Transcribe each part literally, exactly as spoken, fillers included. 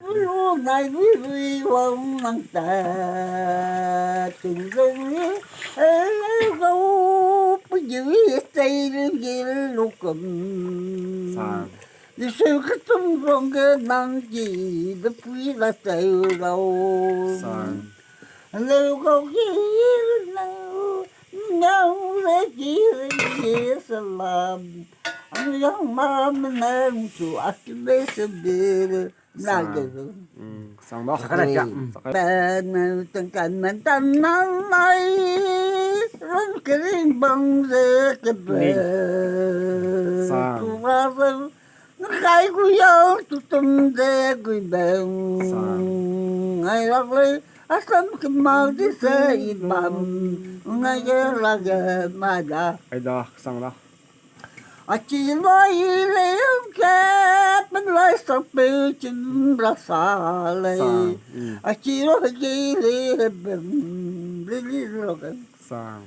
Lu nai lui lui wang nang ta, ting zong ni, eh, gau, pu ji wi, sei lu ji lu kum. Sang. Di su ke tum rong ge nang ji, de pui la sei lau. Sang. Leu gau ki nang, nang le ki le ki salam. Ang yang ma menang chu a ki le se bi le. Sang. Mm, sang da. Sang da. Pen tengkan men tan nang nai, rong kering bang ze ke be. Sang. Tu ba ze, ngai gu yau tu tum ze gui bang. Sang. Ngai lak lei, a sam ke mau di se i bam. Ngai ge la ge ma da. Ai da, sang da. A chi loi le ke pen lai sa pe chim ra sa lei. Sang, mm. A chi loi ke le bem, le le lo ke. Sang.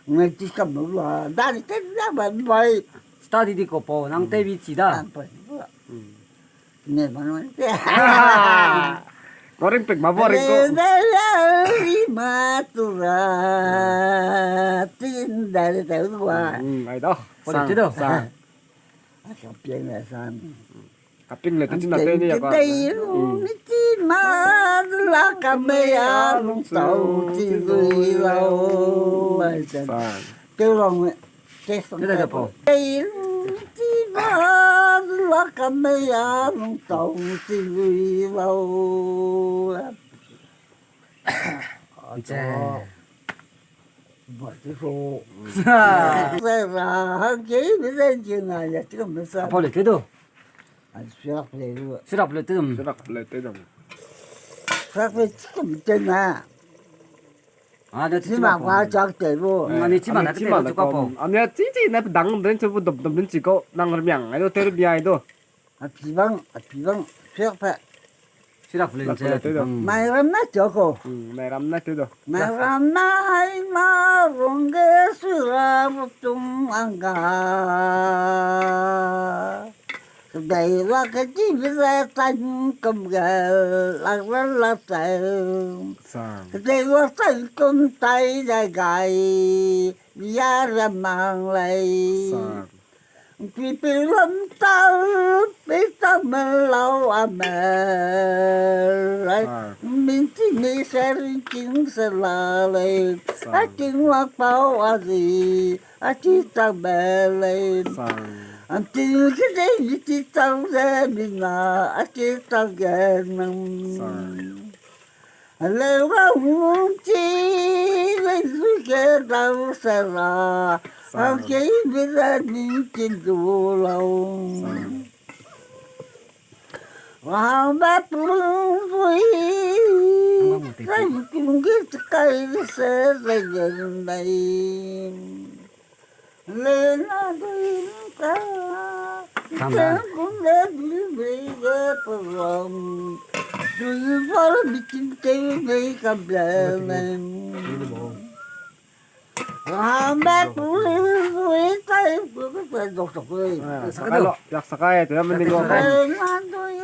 Ngai ti kam lo la, da ni te da ban bai. Study di ko po, nang te bi chi da. Nang pai. Mm. Ne ma nang te. Ko ring pek ma bo ring ko. Le le le, i ma tu ra. Tin da le ta wa. Mm, ai da. Sang, sang. A ka piang le sang. Kaping le te china te ni ya ka. Dei lu mi ti ma la ka me ya lung tau ti lui lau. Ai te. Sang. Te long. Te da da po. Ei, ti ba la ka me ya lung tau ti lui lau. Nche. Ba ti so. Sa. Sa ra, hang ke, ni zen ji na ya, ti ka me sa. Apo le te do. A, sirak le lu. Sirak le te dum. Sirak le te dum. Sirak le ti ka me te na. A, ne chi ma wa chak te lu. Mm, ani chi ma na te lu chu ka pau. Ani chi chi na dang den chu dom dom den chi ko nang rmiang ai do te rmiang ai do. A pi bang, a pi bang, sirak pe. Sirak le te. Mai ram na cho ko. Mm, mai ram na te do. Mai ram na ai ma rong ge sirak tung ang ga. Kedei la kedi be ze tan kum ge lak la lak tai. Sang. Kedei la tan kum tai dai gai, ya ra mang lei. Sang. Pi pi lam tau, pi tau me lau a me lei. Sang. Min ti mi se ring king se la lei. Sang. A king wa pau a zi. A chi tau be lei. Sang. An ting kedei mi chi tau ze mi na, a chi tau ge nang. Sang. A leu ga hung chi lei zu ge dau se ra. Sang. A kei mi ze ning chin du lau. Sang. Wang ba pung zui. Sang kung ge chi kai se ze yen lei. Le na dui ka. Sang da. Kum le dui dui ge pe wang. Dui ba le mi chin te dui ka ble lei. Ram ba pu le dui tai pu ke pe dok dok lei. Ah, sakai lo, yak sakai te, meni lo. Le na dui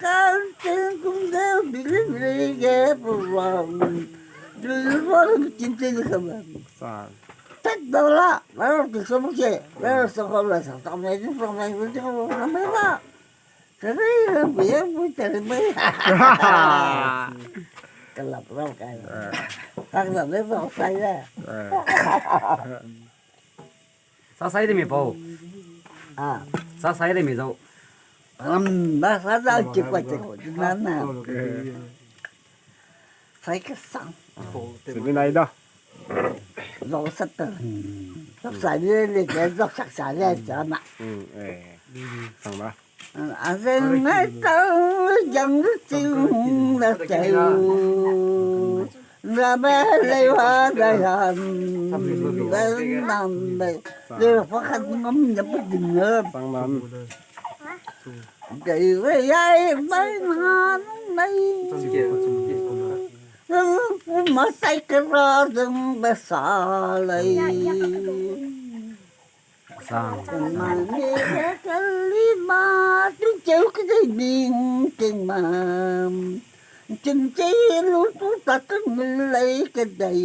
ka te kum le dui dui ge pe wang. Dui ba le mi chin te dui ka ble. Sang. Tet dau la, la ti so mu ke, la so ko la sa ta me, so me, so me la. Sa dai la bu ya bu ta le mai. Ka la pro ka. Eh. Ka la le so sai la. Eh. Sa sai de mi pau. Ah. Sa sai de mi zau. Ram ba sa da chi kwa chi ko, na na. Eh. Sai ka sang. Sebi nai da. Zau sat ta. Zau sai le le ke zau sak sa le sa ma. Mm, eh. Sang da. A zeng ngai tau yang lu ting da chai u. Ra ba le wa da ya. Da nam ba. Le fa khat ngam ya pu ding na. Sang nam. Dai re yai bai na nai. Pu ma sai kera zeng ba sa lai. Sang. Mane ya kalima, tu cheu ke dei ning ting ma. Chim chei lu tu ta tu lei ke dei.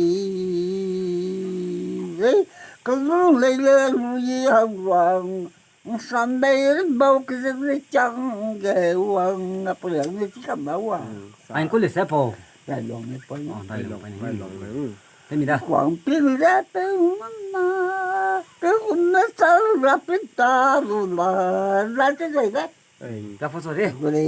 Lei, kalu lei le lu yi ha wang. Sunday bau ke ze le chang ge wang, a pu ya ne chi kam ba wang. Ai, ku le se pau. Dai long ne pai. Oh, dai long pai ne. Dai long ne. Te mi da. Kuang pin le pe ma. Pe um na sa ra pe ta lu la. La te dai da. Ka fo so de. Ku le.